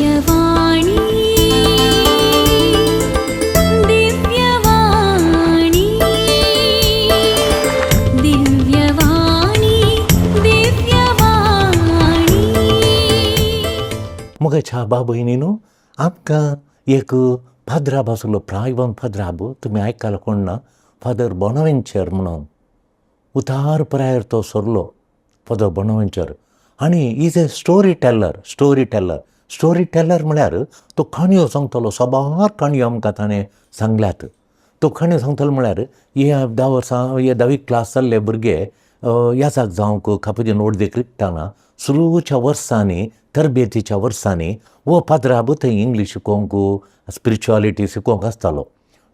दिव्यवाणी, दिव्यवाणी, दिव्यवाणी, दिव्यवाणी. मोगाच्या बाबयनीनो, आमकां एक पाद्राब आसलो, प्रायवन पाद्राब. तुमी आयकला कोण ना, फादर बोनावेंचर म्हणून. उतार प्रायर तो सरलो फादर बोनावेंचर आनी is a story teller, story teller. Story teller म्हळ्यार तो काणयो सांगतलो. साबार काणयो आमकां ताणें सांगल्यात. तो काणयो सांगतलो म्हळ्यार हे 10 वर्सां हे धावी क्लास जाल्ले भुरगे याजाक जावंक कापुजीन ओर्देक रिगताना सुरूच्या वर्सांनी, तरबेतीच्या वर्सांनी हो पाद्राब थंय इंग्लीश शिकोवंक, स्पिरिच्युअलिटी शिकोवंक आसतालो.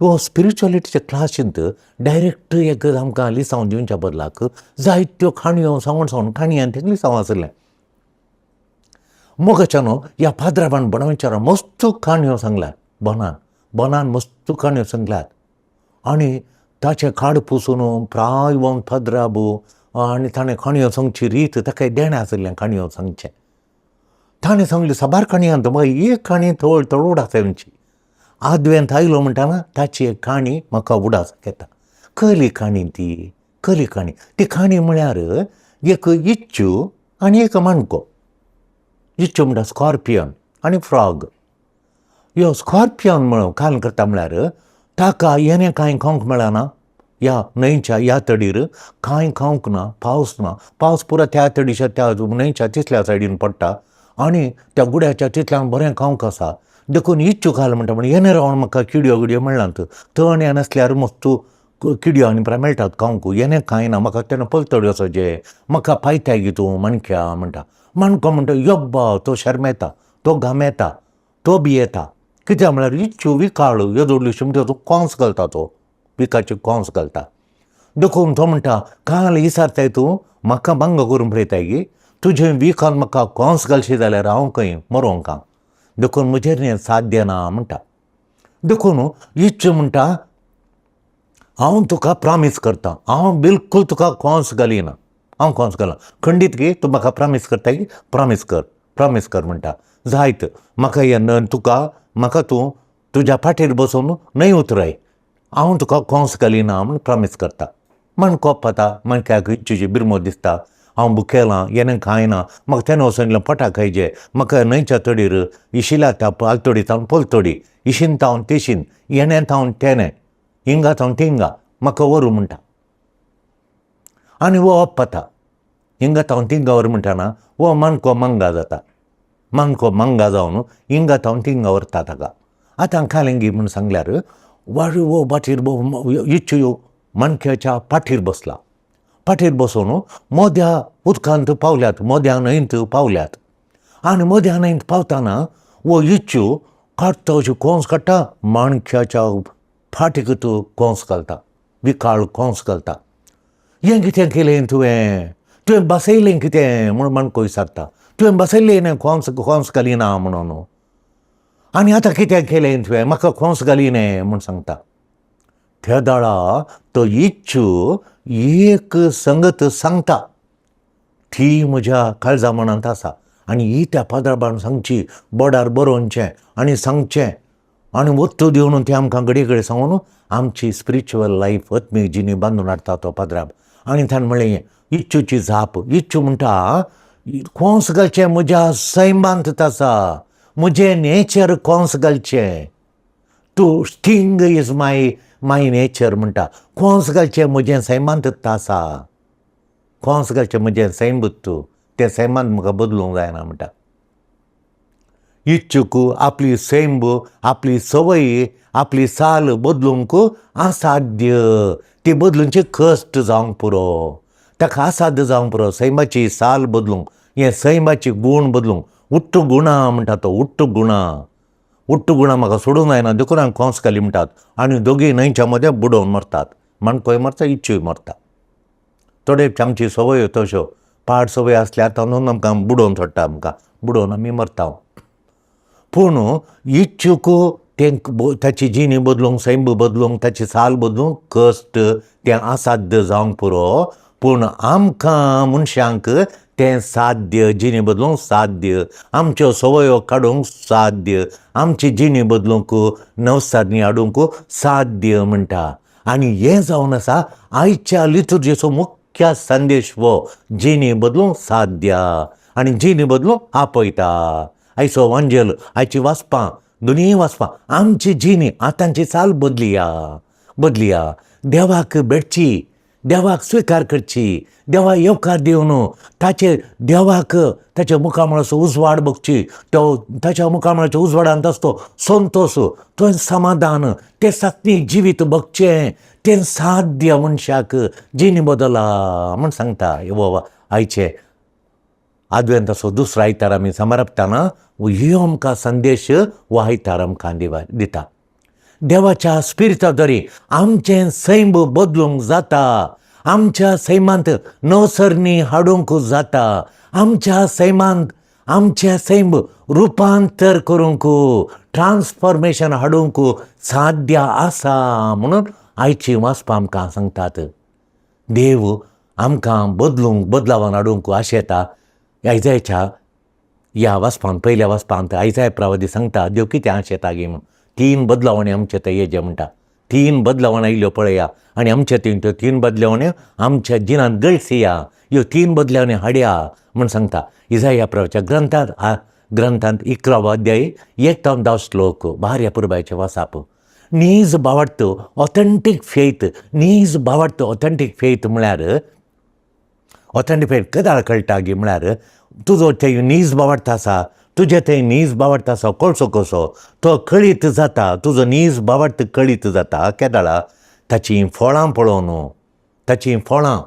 हो स्पिरिच्युअलिटीच्या क्लासींत डायरेक्ट एक आमकां लिसांव दिवच्या बदलाक जायत्यो काणयो सांगून सांगून काणयांत तें लिसांव आसलें. मोगाच्या न्हू, ह्या पाद्राबान बोनावेंचरान मस्त काणयो सांगल्यात. बोनान बोनान मस्त काणयो सांगल्यात आनी ताचें काड पुसून प्रायवन पाद्राब आनी ताणें काणयो सांगची रीत ताका देणें आशिल्लें काणयो सांगचें. ताणें सांगली साबार काणयांत म्हाका एक काणी थोड थोड उडास येवची. आदवेंत आयलो म्हणटाना ताची एक काणी म्हाका उडास येता. कसली काणी ती? कसली काणी ती? काणी म्हळ्यार एक इच्चू आनी एक माणको. इच्चू म्हणटा स्कॉर्पियन आनी फ्रॉग. ह्यो स्कॉर्पियन म्हणून काल करता म्हळ्यार ताका येणें कांय खावंक मेळना. ह्या न्हंयच्या ह्या तडीर कांय खावंक ना, पावस ना. पावस पुरो त्या तडीच्या, त्या न्हंयच्या तिसल्या सायडीन पडटा आनी त्या गुड्याच्या तितल्यान बरें खावंक आसा. देखून इच्चू घाल म्हणटा, पूण येणे रावन म्हाका किडयो गिडयो मेळनात. तण हें नासल्यार मस्तू किडयो आनी प्राय मेळटात खावंक. येणे कांय ना, म्हाका तेन्ना पलतडी वचोचें, म्हाका पायताय गी तूं माणक्या म्हणटा. माणको म्हणटा यब्बा. तो शरमेता, तो घामेता, तो भियेता. कित्याक म्हळ्यार इच्चू विकाळ, येदोडली शिमट्यो तो कोंस घालता, तो विकाची कोंस घालता. देखून तो म्हणटा, काल इसारताय तूं म्हाका, भंग करून पळयताय गी. तुजें विकान म्हाका कोंस घालशी जाल्यार हांव खंय मरोंक हांव. देखून म्हजेर हें साध्य ना म्हणटा. देखून इच्छ म्हणटा, हांव तुका प्रॉमीस करता, हांव बिलकूल तुका कोंस घालिना, हांव कोंस घालना खंडीत गी. तूं म्हाका प्रॉमीस करता की? प्रॉमीस कर, प्रॉमीस कर म्हणटा. जायत, म्हाका हे तुका म्हाका तूं तुज्या फाटीर बसोवन न्हय उतराय, हांव तुका कोंस घालिना म्हूण प्रॉमीस करता. म्हण कोप आतां मनशाक इच्छुची बिरमो दिसता. हांव बुकेलां, येणें खायना, म्हाका तेन्ना वचून इल्लें पोटाक खायचे. म्हाका न्हंयच्या तडीर इशिल्या त्या आलतडी तावन पलतडी, इशीन तावन तेशीन, येणें तावन तेणें, हिंगा तावन तिंगा म्हाका व्हरू म्हणटा. आनी हो ओप्पता. हिंगा तावन तिंगा व्हर म्हणटाना हो माणको मंगा जाता. माणको मंगा जावन हिंगा तावन तिंगा व्हरता ताका. आतां कालेंगी म्हूण सांगल्यार वाड हो फाटीर इच्छू माणक्याच्या फाटीर बसला. फाटीर बसोवन मोद्या उदकांत पावल्यात, मोद्या न्हंयंत पावल्यात. आनी मोद्या न्हंयंत पावतना हो इच्छू काडटा, अशी कोंस काडटा, माणक्याच्या फाटीक तो कोंस घालता, विकाळ कोंस घालता. हें कितें केलें तुवें? तुवें बसयलें कितें म्हूण माणको विचारता. तुवें बसयलें न्ही कोंस कोंस घालिना म्हणून, आनी आतां कितें केलें तुवें? म्हाका कोंस घालिने म्हूण सांगता. त्या दाळा तो इच्छू एक संगत सांगता, ती म्हज्या काळजा मनांत आसा आनी ही त्या पाद्राबान सांगची, बोर्डार बरोवचें आनी सांगचें आनी वत्तू दिवन तें आमकां घडये घडये सांगून आमची स्पिरिच्युअल लायफ, आत्मीक जिणी बांदून हाडटा तो पाद्राब. आनी ताणें म्हणलें, इच्छूची जाप, इच्छू म्हणटा, कोंस घालचें म्हज्या सैमांत आसा, म्हजें नेचर कोंस घालचें. To sting is my nature म्हणटा. कोंस घालचें म्हजें सैमांत आसा, कोंस घालचें म्हजें सैम तूं, तें सैमांत म्हाका बदलूंक जायना म्हणटा. इच्छूक आपली सैम, आपली संवय, आपली चाल बदलूंक असाध्य. ती बदलूंचे कश्ट जावंक पुरो ताका, असाध्य जावंक पुरो सैमाची चाल बदलूंक, हे सैमाची गूण बदलूंक. उट्टू गुणा म्हणटा तो, उट्टू गुणा, उट्टू गुणा म्हाका सोडूंक जायना, देखून हांवें कोंस घाली म्हणटात. आनी दोगीय न्हंयच्या मदें बुडोवन मरतात. माणकोय मरता, इच्छूय मरता. थोडे आमची संवय तश्यो पाड संवय आसल्यार तातूंत आमकां बुडोवन सोडटा, आमकां बुडोवन आमी मरता. पूण इच्छूक तें ताची जिणी बदलूंक, सैम बदलूंक, ताची चाल बदलूंक कश्ट, तें असाध्य जावंक पुरो. पूण आमकां मनशांक तें साध्य, जिणी बदलूंक साध्य, आमच्यो संवयो काडूंक साध्य, आमची जिणी बदलूंक, नवसारणी हाडूंक साध्य म्हणटा. आनी हें जावन आसा आयच्या लितुर्जेचो मुख्य संदेश हो, जिणी बदलूंक साध्य आनी जिणी बदलूंक आपयता. आयचो वांजेल, आयची वाचपां, दोनूय वाचपां, आमची जिणी आतांची चाल बदलिया, बदलिया, देवाक भेटची, देवाक स्विकार करची, देवा येवकार दिवन ताचे देवाक ताच्या मुखामळाचो उजवाड बघची, तो ताच्या मुखामळाच्या उजवाडांत आसतो संतोश, तो समाधान, तें सात्वीक जिवीत बघचें, तें साध्य मनशाक जिणी बदला म्हूण सांगता. हो आयचे आदवेंताचो दुसरो आयतार आमी समारपताना ह्यो आमकां संदेश हो आयतार आमकां दिता. देवाच्या स्पिरिता द्वारे आमचें सैम बदलूंक जाता, आमच्या सैमांत नवसरणी हाडूंक जाता, आमच्या सैमांत आमचें सैम रुपांतर करूंक, ट्रान्सफॉर्मेशन हाडूंक साध्य आसा म्हणून आयची वाचपां आमकां सांगतात. देव आमकां बदलूंक, बदलावान हाडूंक आशेता. आयजायच्या ह्या वाचपांत, पयल्या वाचपांत आयजाय प्रवादी सांगता देव कितें आशेता गी म्हूण. 3 बदलावणी आमचे थंय येजे म्हणटा, 3 बदलावण आयिल्ल्यो पळया आनी आमच्या थंय त्यो 3 बदलावण्यो आमच्या जिणांत गळसिया, ह्यो 3 बदलावण्यो हाडया म्हूण सांगता. इजाया प्रवाच्या ग्रंथांत, ग्रंथांत 11वो अध्याय 1 ते 10 श्लोक भार्या पुरबायचें वाचाप. नीज भावार्थ ऑथेंटीक फेथ, नीज भावार्थ ऑथेंटीक फेथ म्हळ्यार, ऑथेंटीक फेथ केदाळ कळटा गी म्हळ्यार तुजो थंय नीज भावार्थ आसा, तुजे थंय नीज भावार्थ आसा कळचो कसो तो कळीत जाता, तुजो नीज भावार्थ कळीत जाता केदाळा ताचीं फळां पळोवन, ताचीं फळां.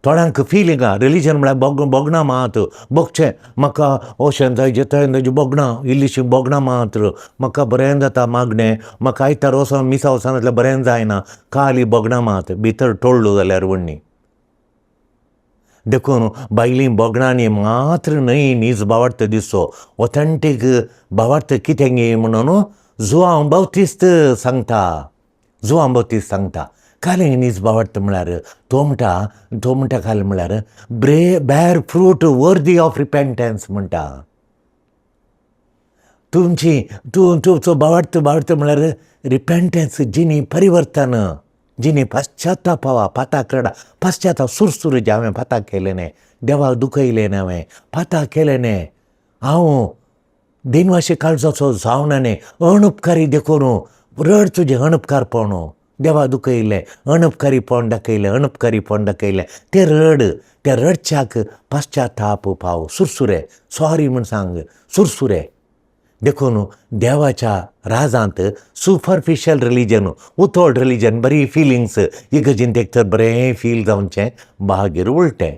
थोड्यांक फिलिंगां रिलीजन म्हळ्यार बोगणां मात भोगचें, म्हाका अशें जायजें तशें जायजें, बोगणां इल्लीशीं बोगणां मात्र म्हाका बरें जाता मागणें, म्हाका आयतार वचोन मिसा वचना जाल्यार बरें जायना, खाली बोगणां मात, भितर टोळ्ळो जाल्यार व्हडली. देखून बायलीं बोगणांनी मात्र न्हय नीज भावार्थ दिसचो, ऑथेंटीक भावार्थ कितें गे म्हणून जुआंव बावतिस्त सांगता, जुआंव बावतिस्त सांगता. कालें नीज भावार्थ म्हळ्यार तो म्हणटा, तो म्हणटा कालें म्हळ्यार bear fruit worthy of repentance म्हणटा. तुमची तूं तुमचो भावार्थ, भावार्थ म्हळ्यार रिपेंटन्स, जिणी परिवर्तन, जिणी पश्चातापावा, पाता करडा पश्चाताप, सुरसुर जे हांवें पाता केलें न्ही, देवाक दुखयलें न्ही, हांवें पाता केलें न्ही, हांव दिनवाशी काळजाचो जावना न्ही, अणउपकारी देखून रड तुजें अणउपकारपण, देवा दुखयलें, अणउपकारीपण दाखयलें, अणउपकारीपण दाखयलें, तें रड, त्या रडच्याक पश्चाताप पाव, सुरसुरे सॉरी म्हूण सांग, सुरसुरे. देखून देवाच्या राजांत सुपरफिशियल रिलीजन, उतोड रिलीजन, बरी फिलिंग्स, इगर्जेंत एक तर बरें फील जावचें, मागीर उलटें.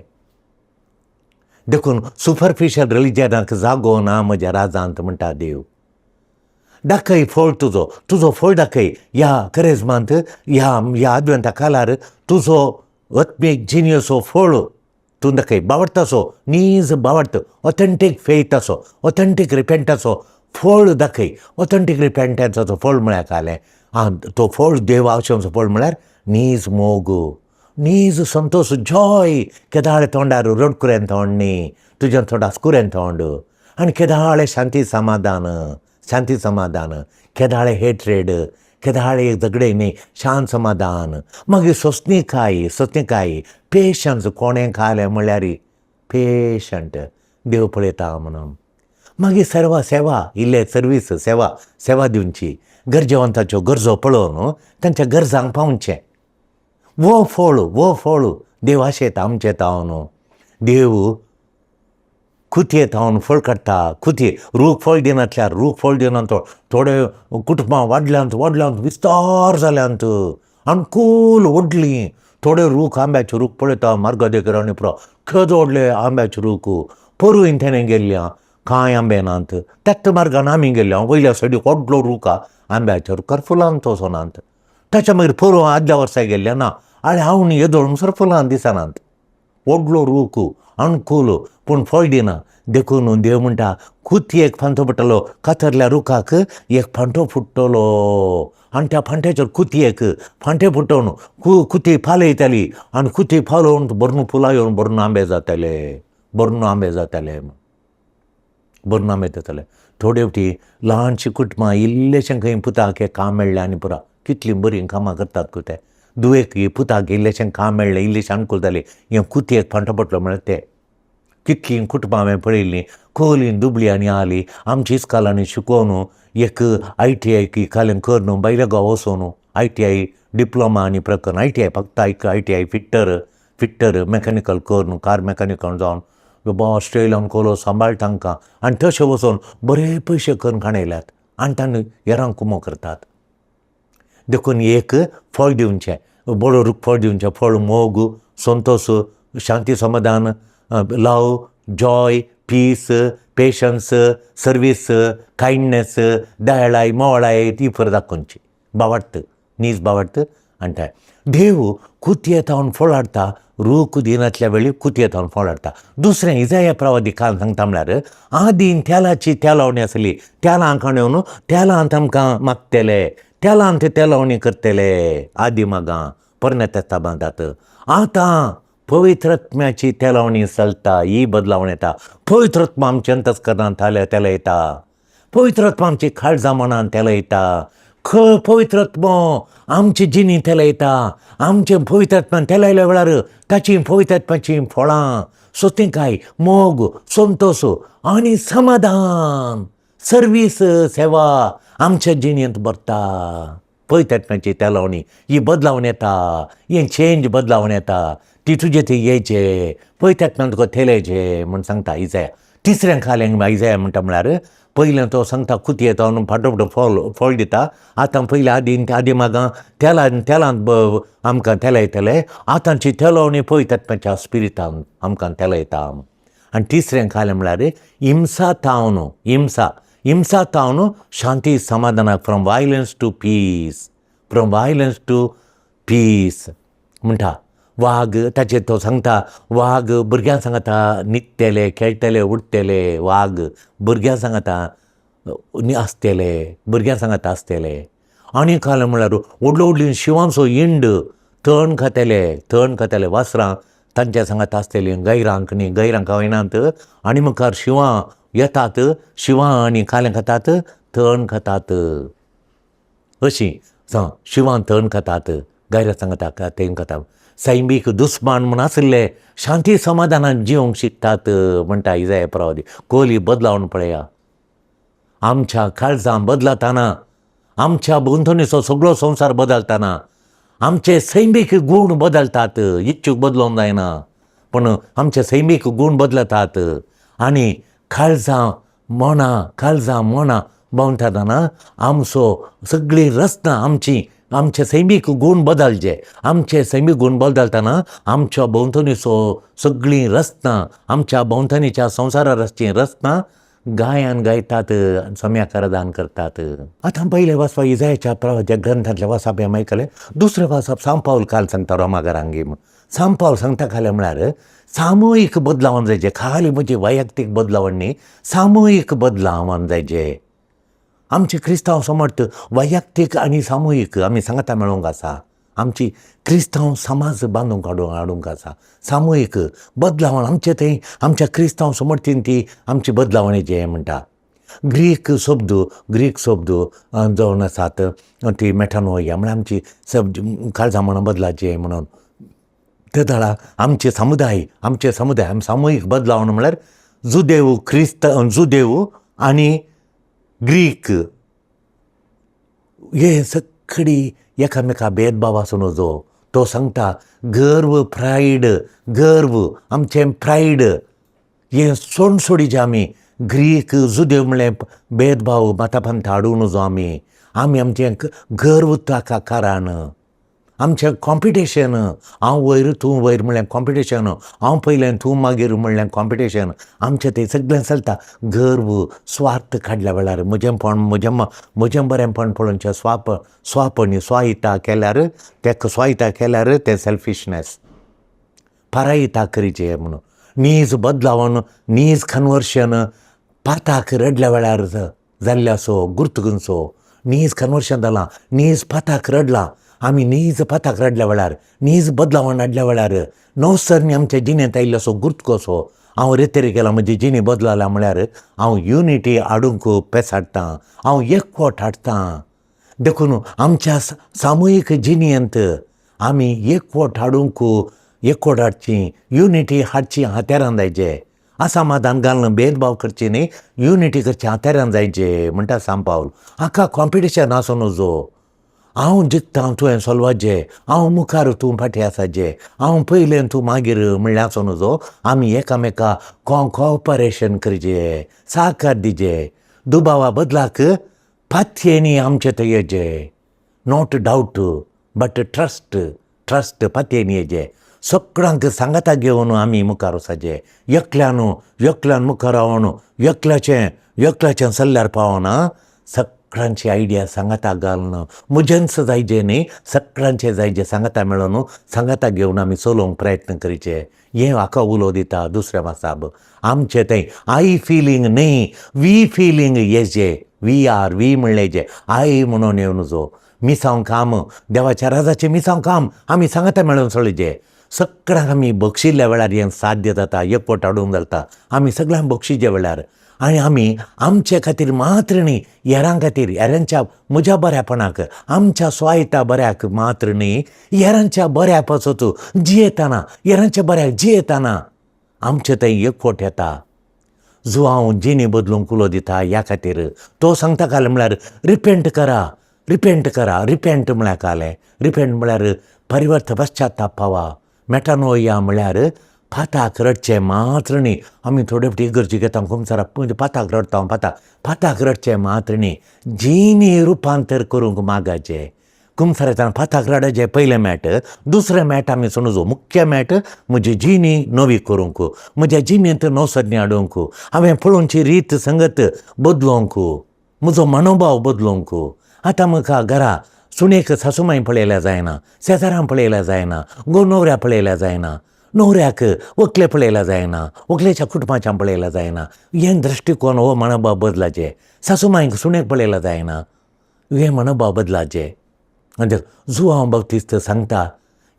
देखून सुपरफिशियल रिलीजनाक जागो ना म्हज्या राजांत म्हणटा देव. दाखय फळ तुजो, तुजो फळ दाखय ह्या करेजमांत, ह्या आदवेंता कालार तुजो आत्मीक जिणेचो फळ तूं दाखय, बावडटाचो नीज बावडत ऑथेंटीक फेथाचो, ऑथेंटीक रिपेंटाचो फळ दाखय. ऑथेंटीक रिपेंटाचो फळ म्हळ्यार कालें आं, तो फळ देव आवशेचो फळ म्हळ्यार नीज मोग, नीज संतोश, जॉय, केदाळे तोंडार रडकुऱ्यान तोंड न्ही, तुज्या तोंड हांसकुऱ्यान तोंड, आनी केदाळे शांती समाधान, शांती समाधान, केदाळे हेट्रेड, केदाळे झगडे न्ही, शांत समाधान. मागीर सोंसणीकाय, सोंसणीकाय, पेशन्स, कोणें खालें म्हळ्यार पेशंट, देव पळयता म्हणून. मागीर सर्वा सेवा, इल्ले सर्वीस, सेवा, सेवा दिवची, गरजेवंताच्यो गरजो पळोवन तांच्या गरजांक पावचें. वो फळ, वो फळ देव आशेता आमचें तावन. देव खुतये थावन फळ काडटा, खुतये रूख फळ दिनातल्यार, रूख फळ दिना थोडे कुटुंबां वाडल्यांत, वाडल्यांत, विस्तार जाल्यांत, अनुकूल व्हडलीं. थोडे रूख आंब्याचे रूख पळयता मार्गा देगेर आनी पुरो केदो व्हडले आंब्याचे रूख, पोरूं तेणें गेल्ल्या कांय आंबे नात, त्याच मार्गान आमी गेल्ले, वयल्या सायडीक व्हडलो रूख आहा आंब्याच्या रुखार फुलां वचनात. ताच्या मागीर पोरूं आदल्या वर्सा गेल्ले ना, आनी हांव येदोळ म्हणसर फुलां दिसनात. व्हडलो रूख अनुकूल पूण फळ दिना. देखून देव म्हणटा कुतयेक फांतो पडटलो, कातरल्या रुखाक एक फांटो फुट्टलो आनी त्या फांट्याचेर कुतयेक फांटे फुटोवन कुती फालयताली आनी कुती फालोवन भरून फुलां येवन भरून आंबे जाताले, भरून आंबे जाताले, भरून आंबे जाताले. थोडे फावटी ल्हानशीं कुटुंबां इल्लेशें खंय पुताक एक काम मेळ्ळें आनी पुरो, कितलीं बरीं कामां करतात ते. धुवेक पुताक इल्लेशें काम मेळ्ळें, इल्लेशें अनुकूल जालें, हें कुतयेक फांटो पडलो म्हळ्यार ते कितलीं कुटुंबां हांवें पळयल्लीं, खोलीं दुबळीं आनी आली आमची इस्कालांनी शिकोवन एक ITI कालें करून भायल्या गांव वचोन ITI diploma आनी प्रकरण ITI फक्त ITI fitter mechanical करून कार मॅकॅनिकल जावन बाबा ऑस्ट्रेलियान कोलो सांबाळ तांकां आनी तशें वचोन बरे पयशे करून खाणयल्यात आनी तांणी हेरांक कुमो करतात. देखून एक फळ दिवचें, बरो रूख फळ दिवचें, फळ मोग, संतोश, शांती, समाधान, love, joy, peace, patience, service, kindness, दयाळाय, मोवळाय, ती फर दाखोवची. बावाडत नीज बावाडत आनी ते देव कुतये थावन फळ हाडटा, रूख दिनांतल्या वेळी कुतये थावन फळ हाडटा. दुसरें इजाया प्रवादी काल सांगता म्हळ्यार आदीन तेलाची तेलावणी आसली, तेलां काणून तेलांत आमकां मागतले, तेलांत तेलावणी करतले आदी मागां पोरण्या तेस्ताबांतात. आतां पवित्रत्म्याची तेलावणी चलता, ही बदलावण येता. पवित्रत्मा आमच्या अंतस्करणांत तेलयता, पवित्रत्मा आमची काळजां मनान तेलयता, पवित्रत्मो आमची जिणी तेलयता. आमचे पवित्रत्मान तेलयल्या वेळार ताची पवित्रत्माची फळां सोतिंकाय, मोग, संतोश आनी समाधान, सर्वीस, सेवा आमच्या जिणेंत भरता. पवित्रत्म्याची तेलावणी ही बदलावण येता, हें चेंज बदलावण येता, ती तुजे थंय येयचे पवित्रत्म्यान तुका तेलयचे म्हूण सांगता इजाया. तिसऱ्यां खालें इजाया म्हणटा म्हळ्यार पयलें तो सांगता कुतये तो फाटो फळ फळ दिता. आतां पयलीं आदी आदी मागां तेलान तेलांत आमकां तेलयतले, आतांची तेलावणी पवित्रत्म्याच्या स्पिरितान आमकां तेलयता. आनी तिसरें खालें म्हळ्यार हिंसा थावन, हिंसा हिंसा थावन शांती समाधानाक, from violence to peace, from violence to peace म्हणटा. वाग ताचेर तो सांगता वाग भुरग्यां सांगता न्हिदतले, खेळटले, उडटले, वाग भुरग्यां सांगता आसतले, भुरग्यां सांगता आसतले. आनी काल म्हळ्यार व्हडलो व्हडली शिंवांचो इंड तण खातले, तण खातले वासरां तांच्या सांगात आसतलीं, गैरांक न्ही, गैरांक खायनात. आनी मुखार शिंवां येतात, शिंवां आनी कालें खातात, तण खातात, अशीं शिंवां तण खातात, गैरां सांगता तें खाता. सैमीक दुस्मान म्हूण आशिल्ले शांती समाधानान जिवंक शिकतात म्हणटा इजाया प्रवादी. कोली बदलावन पळया, आमच्या काळजां बदलताना, आमच्या भोंवतणीचो सगळो संवसार बदलताना आमचे सैमीक गूण बदलतात. इच्छूक बदलोवंक जायना, पूण आमचे सैमीक गूण बदलतात आनी काळजां मनां, काळजां मनां भोंवताना आमचो सगळी रचना आमची, आमचे सैमीक गूण बदलचे. आमचे सैमीक गूण बदलतना आमच्या भोंवतणीचो सगळीं रचना, आमच्या भोंवतणीच्या संवसारार आसची रचना गायन गायतात, सम्याक आराधन करतात. आतां पयलें वाचपा इजायाच्या प्रवाच्या ग्रंथांतलें वाचप हें आयकलें. दुसरें वाचप सांपावल काल सांगता रोमागरांगी. सांपावल सांगता खालें म्हळ्यार सामुहीक बदलावन जायचे, खाली म्हणजे वैयक्तीक बदलावण न्ही, सामुहीक बदलावन जायचे. आमचे क्रिस्तांव समर्थ वैयक्तीक आनी सामुहीक आमी सांगता मेळोवंक आसा. आमची क्रिस्तांव समाज बांदूंक हाडूंक आसा सामुहीक बदलावण आमचे थंय आमच्या क्रिस्तांव समर्थीन ती आमची बदलावणेची म्हणटा. ग्रीक शब्द, ग्रीक शब्द जावन आसात ती मेटानोया म्हळ्यार आमची शब्द काळजां म्हणून बदलाचे म्हणून ते दळा आमचे समुदाय, आमचे समुदाय आम सामुहीक बदलावण म्हळ्यार जुदेव क्रिस्त, जुदेव आनी ग्रीक हे सगळी एकामेका भेदभाव आसूं नजो. तो सांगता गर्व, प्रायड, गर्व, आमचें प्रायड हें सोडीचें आमी. ग्रीक जुदेव म्हणलें भेदभाव माता हाडूं नजो आमी. आमी आमचें गर्व ताका कारण आमचें कॉम्पिटिशन, हांव वयर तूं वयर म्हणलें कॉम्पिटिशन, हांव पयलें तूं मागीर म्हणलें कॉम्पिटिशन, आमचें तें सगळें चलता. गर्व स्वार्थ काडल्या वेळार म्हजेंपण, म्हजें म्हजें बरेंपण पळोवचें, स्वाप स्वाप आनी स्वायिता केल्यार, तेका स्वायिता केल्यार तें सेल्फिशनॅस, परायिता करीचे म्हणून. नीज बदलावन, नीज कन्वर्शन पाताक रडल्या वेळार जाल्ल्याचो गुर्तुगुंचो. नीज कन्वर्शन जालां, नीज पाताक रडलां. आमी नीज पाताक रडल्या वेळार, नीज बदलावण हाडल्या वेळार नवसरणी आमच्या जिणेंत आयिल्लो गुर्त कसो. हांव रेतेर गेला, म्हजी जिणी बदलाल्या म्हळ्यार हांव युनिटी हाडूंक पेसाडटां, हांव एकवट हाडटां. देखून आमच्या सामुहीक जिणेंत आमी एकवट हाडूंक, एकवट हाडची, युनिटी हाडची हात्यारान जायचे. असमाधान घालून भेदभाव करची न्ही, युनिटी करची हात्यारान जायचे म्हणटा सांत पावल. हाका कॉम्पिटिशन आसूं नजो. हांव जिखता तुवें सोलवाचें, हांव मुखार तूं फाटीं आसाचें, हांव पयलें तूं मागीर म्हणल्यार आसूं नजो. आमी एकामेका कॉपरेशन करचें, साहकार दिवचें. दुबावा बदलाक पातयेनी आमचे थंय येचें. Not doubt but trust, trust पातयेनी येचें. सगळ्यांक सांगाता घेवन आमी मुखार वचचें. एकल्यान एकल्यान मुखार रावन एकल्याचें एकल्याचें सल्ल्यार पावना. सगळ्यांची आयडिया सांगाता घालून म्हजेंच जायचे न्ही, सगळ्यांचे जायचे. सांगाता मेळोन, सांगाता घेवन आमी चलोवंक प्रयत्न करचे. हें हाका उलो दिता दुसऱ्या मासाब. आमचें थंय I feeling न्ही, वी फिलींग येचें. We R V म्हणलें जें I म्हणून येवन जो मिसांव काम, देवाच्या राजाचें मिसांव काम आमी सांगाता मेळोवन चलचें. सगळ्यांक आमी बक्षिल्ल्या वेळार हें साध्य जाता, एकवट हाडूंक जाता आमी सगळ्यांक बक्षिच्या वेळार. आनी आमी आमचे खातीर मात्र न्ही, हेरां खातीर, हेरांच्या म्हज्या बऱ्यापणाक, आमच्या स्वायता बऱ्याक मात्र न्ही, हेरांच्या बऱ्या पासत जियेतना, हेरांच्या बऱ्याक जियेतना आमचे थंय एकवट येता. जो हांव जिणी बदलूंक उलो दिता ह्या खातीर तो सांगता काल म्हळ्यार रिपेंट करा, रिपेंट करा. रिपेंट म्हळ्यार कालें, रिपेंट म्हळ्यार परिवर्त, पश्चाताप पावा. मेटानोया म्हळ्यार पाताक रडचें मात्र न्ही. आमी थोडे फावटी इगर्जी घेता, कुमसारा पाताक रडटा. पाताक पाताक रडचें मात्र न्ही, जिणी रुपांतर करूंक मागाचें. कुमसाराच्यान पाताक रडाचें पयलें मॅट. दुसरें मॅट आमी समजू मुख्य मॅट, म्हजी जिणी नवी करूंक, म्हज्या जिणेंत नवसरणी हाडूंक, हांवें पळोवची रीत संगत बदलोवंक, म्हजो मनोभाव बदलोवंक. आतां म्हाका घरा सुनेक सासूमाय पळयल्यार जायना, शेजारां पळयल्यार जायना, गो न्हवऱ्या पळयल्यार जायना, न्हवऱ्याक व्हंकले पळयल्यार जायना, व्हंकलेच्या कुटुंबाच्यान पळयल्यार जायना. हें दृश्टिकोन हो मनोभाव बदलाचें. सासूमायक सुनेक पळयल्यार जायना, हें मनोभाव बदलाचें. आनी जुआंव बाप्तिस्त सांगता,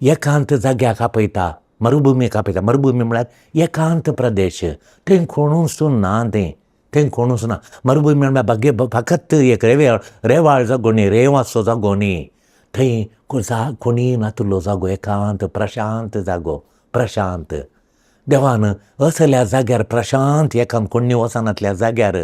एकांत जाग्याक आपयता, मरुभुमीक आपयता. मरुभुमी म्हळ्यार एकांत प्रदेश, थंय कोणूच ना, थंय थंय कोणूच ना. मरुभुमी म्हळ्यार बागे फकत एक रेवेळ रेवाळ जागो न्ही, रेंव आसचो जागो न्ही. थंय कोणीय नातलो जागो, एकांत प्रशांत जागो, प्रशांत. देवान असल्या जाग्यार, प्रशांत एकांत कोण्णी वचनातल्या जाग्यार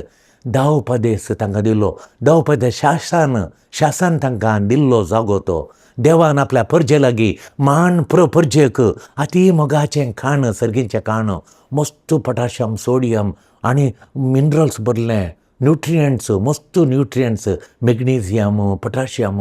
दावपदेस तांकां दिलो. दावपदेस शासन, शासन तांकां दिल्लो जागो तो. देवान आपल्या परजे लागीं मान प्र परजेक अती मोगाचें खाण, सर्गीचें खाण, मस्त पोटाशियम, सोडियम आनी मिनरल्स भरलें, न्युट्रियंट्स, मस्त न्युट्रियंट्स, मॅग्नेजियम, पोटाशियम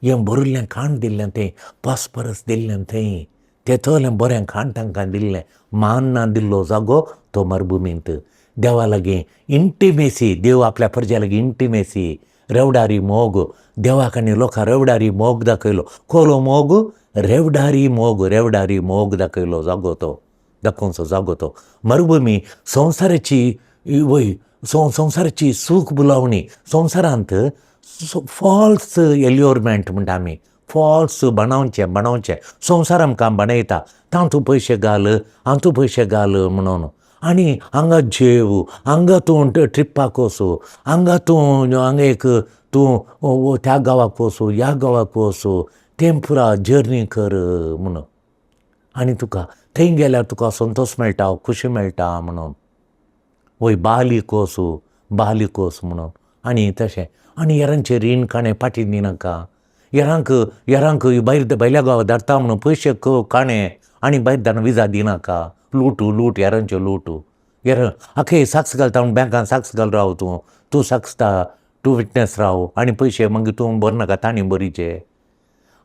हें भरिल्लें खाण दिल्लें थंय. फॉस्फरस दिल्लें थंय. तेतलें बरें खाण तांकां दिल्लें. मान दिल्लो जागो तो मरुभुमींत. देवा लागीं इंटिमेसी, देव आपल्या परज्या लागीं इंटिमेसी, रेवडारी मोग. देवाक आनी लोकां रेवडारी मोग दाखयलो. कोलो मोग, रेवडारी मोग, रेवडारी मोग दाखयलो जागो तो, दाखोवचो जागो तो मरुभुमी. संवसाराची वय संवसाराची सूख बुलावणी, संवसारांत फॉल्स एल्योरमेंट म्हणटा आमी, फॉल्स बाणावचें, बाणावचें. संवसार आमकां बाणयता, तातूं पयशे घाल, हातूं पयशे घाल म्हणून. आनी हांगा जेव, हांगा तूं ट्रिपाक वचूं, हांगा तूं हांगा एक तूं त्या गांवाक वचूं, ह्या गांवाक वचूं, तें पुरा जर्नी कर म्हणून. आनी तुका थंय गेल्यार तुका संतोश मेळटा, खुशी मेळटा म्हणून. वय बालीक वचूं, बालीक वच म्हणून. आनी तशें आनी हेरांचें रीण काणें फाटीं दिनाका, हेरांक हेरांक भायर भायल्या गांवाक धाडटा म्हणून पयशे काणें आनी भायर धाडून विजा दिनाका. लूट लूट, हेरांच्यो लूट. हेर आखे साक्ष घालता म्हूण बँकान साक्ष घाल राव तूं, तूं साक्षता, तूं विटनस राव आनी पयशे मागीर तूं भरनाका, तांणी भरीचे.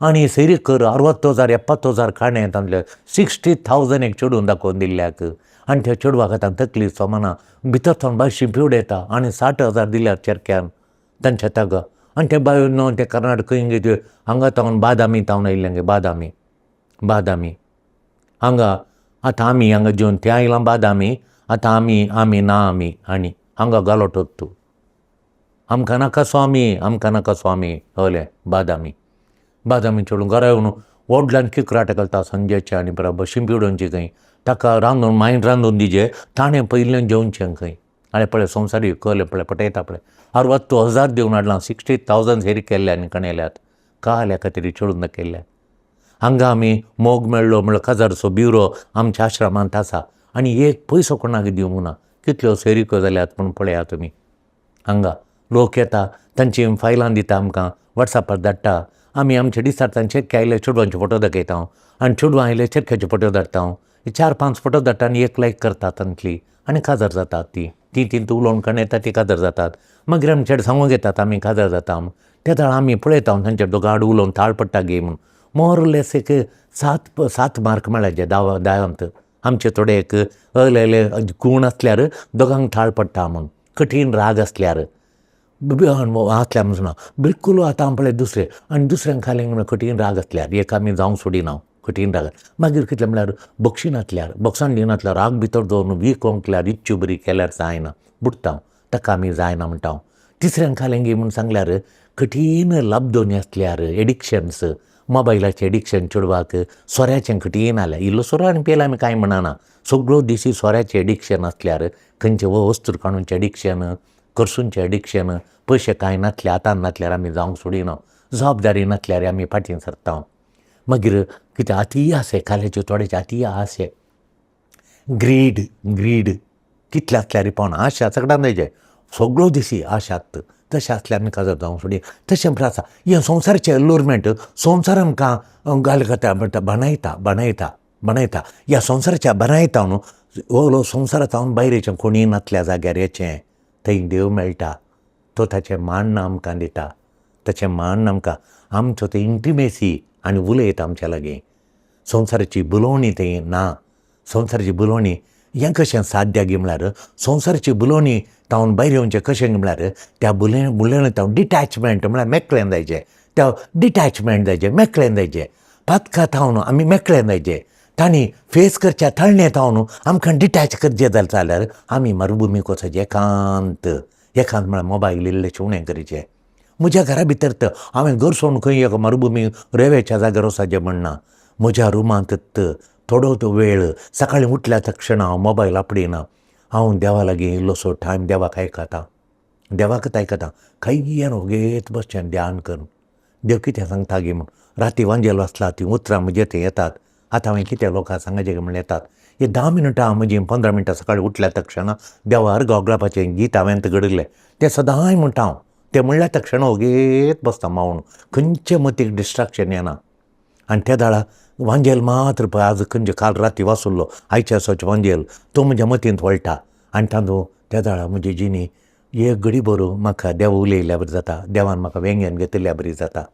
आनी सैरीक कर 60,000 70,000 काणें तांतले 60,000 एक चेडून दाखोवन दिल्ल्याक. आनी त्या चेडवाक आतां तकली सोमना, भितर सावन भायर शिंपिवड येता. आनी 60,000 दिल्यार चेरक्यान तांच्या ताका. आनी ते बायल न्हू ते कर्नाटक खंय हांगा तावन बादामी तावन आयिल्लें गे, बादामी, बादामी हांगा. आतां आमी हांगा जेवन तें आयलां बादामी, आतां आमी आमी ना आमी आनी हांगा गालोट तूं आमकां नाका स्वामी, आमकां नाका स्वामी. हले बादामी बादामी चेडूं घरा येवन व्हडल्यान किकराट घालता संजयचे आनी बराबर शिंपी उडोवची खंय, ताका रांदून मायन रांदून दिजे, ताणें पयलें जेवचें खंय. आनी पळय संवसारी कळ्ळें पळय पटयता पळय 60,000 दिवन हाडलां, 60,000 हेरी केल्ले आनी कणेल्यात काल्या खातीर चेडून दाखयल्ल्या. हांगा आमी मोग मेळ्ळो म्हणल्यार काजारचो ब्युरो आमच्या आश्रमांत आसा आनी एक पयसो कोणाक दिवंक ना. कितल्यो सोयरिको जाल्यात म्हूण पळयात तुमी. हांगा लोक येता तांची फायलां दिता आमकां, वॉट्सॅपार धाडटा. आमी आमच्या दिसांत चेरके आयले चेडवांचे फोटो दाखयता आनी चेडवां आयले चेरक्याचे फोटो धाडटा. 4-5 फोटो धाडटा आनी एक लायक करतात तांतली आनी काजार जातात ती ती ती उलोवन काण येता ती काजार जातात. मागीर आमचे सांगूंक येतात आमी काजार जाता. त्या वेळार आमी पळयता तांच्या दोगां आड उलोवन ताळ पडटा गे म्हूण. मोरलेस एक 7 मार्क मेळ्ळे 10 आमचे थोडे एक अहले गूण आसल्यार दोगांक थाळ पडटा म्हूण, कठीण राग आसल्यार आसल्यार म्हणून बिलकूल. आतां पळय दुसरें आनी दुसऱ्यांक खालें म्हणल्यार कठीण राग आसल्यार एक आमी जावंक सोडिना कठीण राग. मागीर कितलें म्हणल्यार बक्षिनातल्यार बक्षान दिनातल्यार राग भितर दवरून वीक ओंकल्यार इच्छु बरी केल्यार जायना बुडटा, ताका आमी जायना म्हणटा. तिसऱ्यांक खालें गे म्हूण सांगल्यार कठीण लाबदोनी आसल्यार एडिक्शन्स, मोबायलाचें एडिक्शन चेडवाक, सोऱ्याचें कठीण आल्यार इल्लो सोरो आनी पियेल्यार आमी कांय म्हणना, सगळ्यो दिसी सोऱ्याचें एडिक्शन आसल्यार खंयचें वस्तू काडूनचें एडिक्शन, करसूनचें एडिक्शन, पयशे कांय नासल्यार हातान नासल्यार आमी जावंक सोडिना, जबाबदारी नासल्यार आमी फाटीं सरता. मागीर कितें आती आसे खाल्याच्यो थोड्याचे आती आसे ग्रीड, ग्रीड कितले आसल्यार पावना आशा सगळ्यान जायचे सगळ्यो दिसी आशात तशें आसल्यार आमी काजार जावंक सोडी. तशें म्हळ्यार आसा हें संवसाराचें एल्युरमेंट संवसार आमकां घाल खाता म्हणटा बनायता बनायता बनायता ह्या संवसाराच्या बनायता न्हू हो संवसारांत हांव भायर येचें कोणीय नासल्या जाग्यार येचें, थंय देव मेळटा, तो ताचें मान्न आमकां दिता, ताचें मान आमकां आमचो तो इंटिमेसी आनी उलयता आमच्या लागीं. संवसाराची बुलोवणी थंय ना. संवसाराची बुलोवणी हें कशें साध्य गी म्हळ्यार संवसाराची बुलोवणी तावन भायर येवचें कशें म्हळ्यार त्या बुलोवणी तावन डिटॅचमेंट म्हळ्यार मेकळें जायचें, त्या डिटॅचमेंट जायचें, मेकळें जायचें, पातका तावन आमी मेकळें जायचें, तांणी फेस करच्या तळणे तावन आमकां डिटॅच करचें जालें जाल्यार आमी मरुभुमीक वचचें एकांत. एकांत म्हळ्यार मोबायल इल्लेशें उणें करचें. म्हज्या घरा भितर तर हांवें घर सोडून खंय एक मरुभुमी रेंवेच्या जाग्यार वचपाचें म्हणना. म्हज्या रुमांत थोडो तो वेळ सकाळीं उठल्या तक्षण हांव मोबायल आपडिना, हांव देवा लागीं इल्लोसो टायम देवाक आयकता, देवाकच आयकता, खंय वोगेत बसचें ध्यान करून देव कितें सांगता गे म्हूण. राती वांजेल वाचला तीं उतरां म्हजे थंय येतात, आतां हांवें कितें लोकांक सांगचें म्हळ्यार येतात. ही 10 मिनटां म्हजी 15 मिनटां सकाळीं उठल्या तक्षण देवा अर्ग ओगळापाचें गीत हांवें घडयलें तें सदांय म्हणटा हांव, तें म्हणल्या तक्षण वोगेत बसता मावून, खंयचे मतीक डिस्ट्राक्शन येना. आनी त्या दाळा वांजेल मात्र पळय आज खंयचे काल राती वाचुल्लो आयच्या दिसाचो वांजेल तो म्हज्या मतींत वळटा आनी तातूंत त्या दाळा म्हजी जिणी एक घडी बरो म्हाका देव उलयल्ल्या बरी जाता, देवान म्हाका वेंगेन घेतिल्ल्या बरी जाता.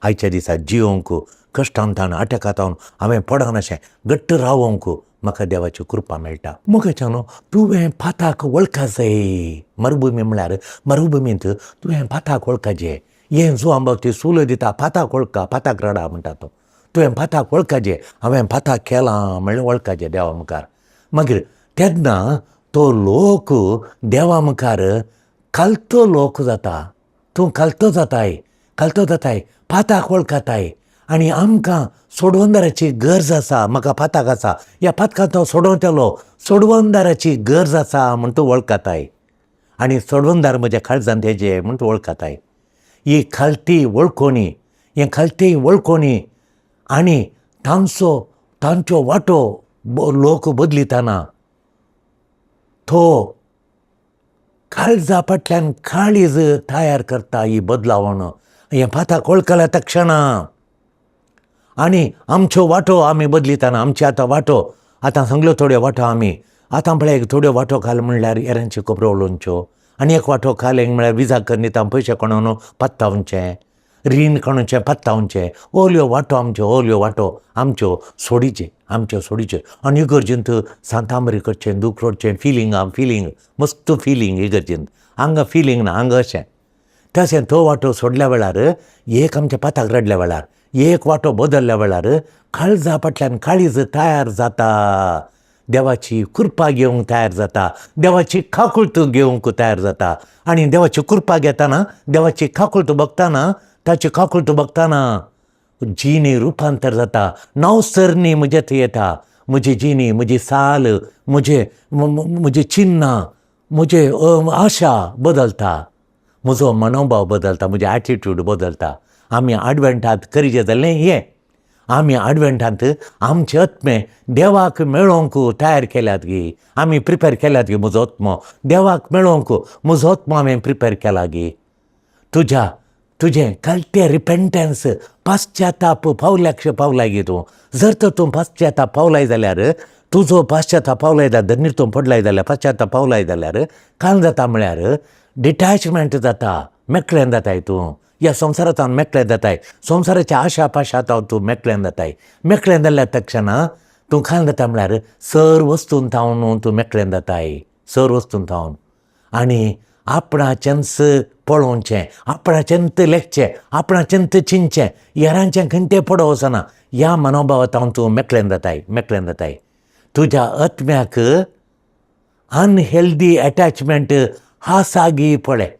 आयच्या दिसा जियोंक कश्टांत अटकांत हांवें पडनाशें घट्ट रावोंक म्हाका देवाची कृपा मेळटा. मोगाच्यान तुवें पाताक वळखाचें, मरुभुमी म्हळ्यार मरुभुमींत तुवें पाताक वळखाचें. हें जो आंबा ती सुल दिता पाताक वळखा, पाताक रडा म्हणटा तो, तुवें पाताक वळखाचें, हांवें पाताक केलां म्हणलें वळखाचें देवा मुखार. मागीर तेन्ना तो लोक देवा मुखार खालतो लोक जाता, तूं खालतो जाताय, खालतो जाताय, पाताक वळखाताय आनी आमकां सोडवणदाराची गरज आसा, म्हाका पाताक आसा, ह्या पातकांत तो सोडवतलो, सोडवणदाराची गरज आसा म्हूण तूं वळखाताय आनी सोडवणदार म्हज्या काळजांत हेजे म्हूण तूं वळखाताय. ही खालती वळखोणी, हें खालती वळखोणी आनी तांचो तांचो वांटो लोक बदलिताना तो काळजा फाटल्यान काळीज तयार करता ही बदलावण. हें पाताक वळखल्या तक्षणा आनी आमच्यो वांटो आमी बदलिताना आमची आतां वांटो आतां सांगल्यो थोड्यो वांटो आमी आतां पळय एक थोड्यो वांटो घाल म्हणल्यार हेरांच्यो खबरो उलोवच्यो आनी एक वांटो घाल म्हळ्यार विजा करून दिता पयशे कोणून पत्तावचें, रीण काडूचें पत्तावचें, ओल्यो वांटो आमच्यो, ओल्यो वांटो आमच्यो सोडीचे, आमच्यो सोडीच्यो. आनी इगर्जेंत सांतांबरी करचें, दूख रडचें, फिलींग आं फिलींग मस्त फिलींग इगर्जेंत, हांगा फिलींग ना हांगा अशें तशें. तो वांटो सोडल्या वेळार एक आमच्या पाताक रडल्या वेळार एक वांटो बदलल्या वेळार काळजा फाटल्यान काळीज तयार जाता. देवाची कृपा घेवंक तयार जाता, देवाची काकुळट घेवंक तयार जाता. आनी देवाची कृपा घेताना, देवाची काकुळट बघताना, ताची काकुळट बघताना जिणी रुपांतर जाता. नवसरणी म्हजे थंय येता. म्हजी जिणी, म्हजी साल, म्हजे म्हजी चिन्नां, म्हजे आशा बदलता, म्हजो मनोभाव बदलता, म्हजें एटिट्यूड बदलता. आमी आडवेंटांत करीजे जालें हें, आमी आडवेंटांत आमचे आत्मे देवाक मेळोवंक तयार केल्यात गी, आमी प्रिपेर केल्यात गी. म्हजो आत्मो देवाक मेळोवंक, म्हजो आत्मो हांवें प्रिपेर केला गी. तुज्या तुजें कळटें रिपेंटन्स, पाश्चाताप पावल्याक पावलाय गी तूं. जर तर तूं पाश्चाताप पावलाय जाल्यार, तुजो पाश्चाताप पावलाय जाल्यार, धरणीर तूं पडलाय जाल्यार, पाश्चाताप पावलाय जाल्यार कांय जाता म्हळ्यार डिटॅचमेंट जाता, मेकळें जाताय तूं. ह्या संवसारांत मेकळें जाताय, संवसाराच्या आशा पाशांत तूं मेकळें जाताय. मेकळें जाल्ल्या तक्षणा तूं कांय जाता म्हळ्यार सर वस्तून थावन तूं मेकळें जाताय, सर वस्तून थावन. आनी आपणाचेंच पळोवचें, आपणाचेंच लेखचें, आपणाचेंच चिंतचें, हेरांचें खंय पडो वचना, ह्या मनोभावांत तूं मेकळें जाताय, मेकळें जाताय. तुज्या आत्म्याक अनहेल्दी एटॅचमेंट आसा गी पळय.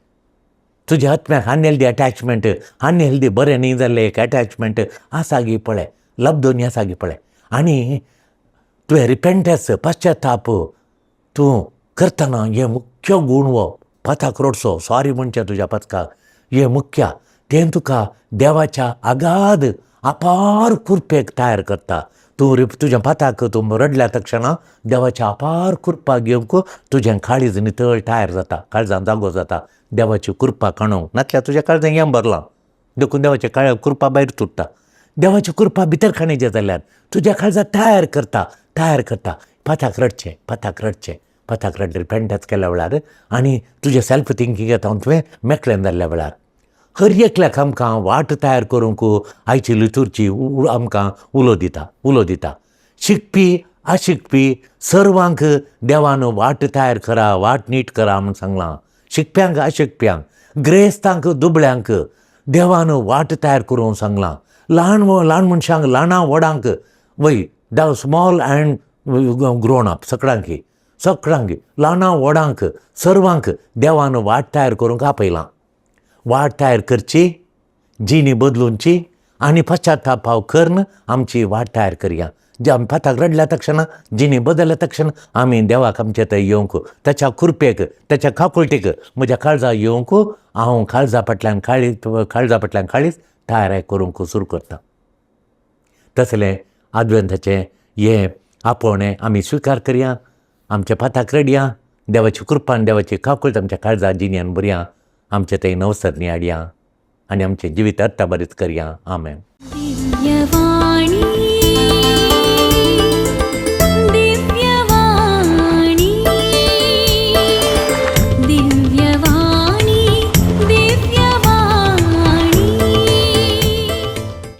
तुज्या आत्म्याक अनहेल्दी एटॅचमेंट, अनहेल्दी बरें न्ही जाल्लें एक एटॅचमेंट आसा गी पळय, लब्दोनी आसा गी पळय. आनी तुवें रिपेंटन्स, पश्चाताप तूं करतना हें मुख्य गूण हो पाताक रडचो, सॉरी म्हणचें तुज्या पातकाक, हें मुख्य तें तुका देवाच्या अगाध अपार कृपेक तयार करता. तूं तुज्या पाताक तूं रडल्या तक्षणा देवाच्या अपार कृपा घेवंक तुजें काळीज नितळ तयार जाता, काळजान जागो जाता देवाची कृपा काणूंक. नातल्यार तुज्या काळजान हें भरलां देखून देवाचे काळ कृपा भायर तुट्टा. देवाची कृपा भितर खाणीचे जाल्यार तुज्या काळजा तयार करता, तयार करता. पाताक रडचें, पाताक रडचें, पाताक रडले, रिपेंटन्स केल्या वेळार आनी तुजें सेल्फ थिंकींग येता, तुवें मेकळें जाल्ल्या वेळार हर एकल्याक आमकां वाट तयार करूंक आयची लितुर्जी आमकां उलो दिता, उलो दिता. शिकपी आशिकपी सर्वांक देवान वाट तयार करा, वाट नीट करा म्हूण सांगलां. शिकप्यांक, आशिकप्यांक, ग्रेस्तांक, दुबळ्यांक देवान वाट तयार करूंक सांगलां. ल्हान ल्हान मनशांक, ल्हाना व्हडांक, वय the small and grown up, सगळ्यांकी सगळ्यांक, ल्हाना व्हडांक, सर्वांक देवान वाट तयार करूंक आपयलां. वाट तयार करची, जिणी बदलुची आनी पश्चाताप करून आमची वाट तयार करया. जे आमी पाताक रडल्या तक्षणा, जिणी बदलल्या तक्षणा आमी देवाक आमचे थंय येवंक, ताच्या कृपेक, ताच्या काकुळटेक म्हज्या काळजा येवंक हांव काळजा फाटल्यान काळीज, काळजा फाटल्यान काळीज तयार करूंक सुरू करता. तसलें आदवेंताचें हें आपोवणें आमी स्विकार करया, आमच्या पाताक रडया, देवाची कृपान, देवाची काकुळट आमच्या काळजा जिन्यान भरया, आमचे थंय नवसरणी हाडया आनी आमचें जिवीत अर्थभरीत करया. आमेन. दिव्यवाणी.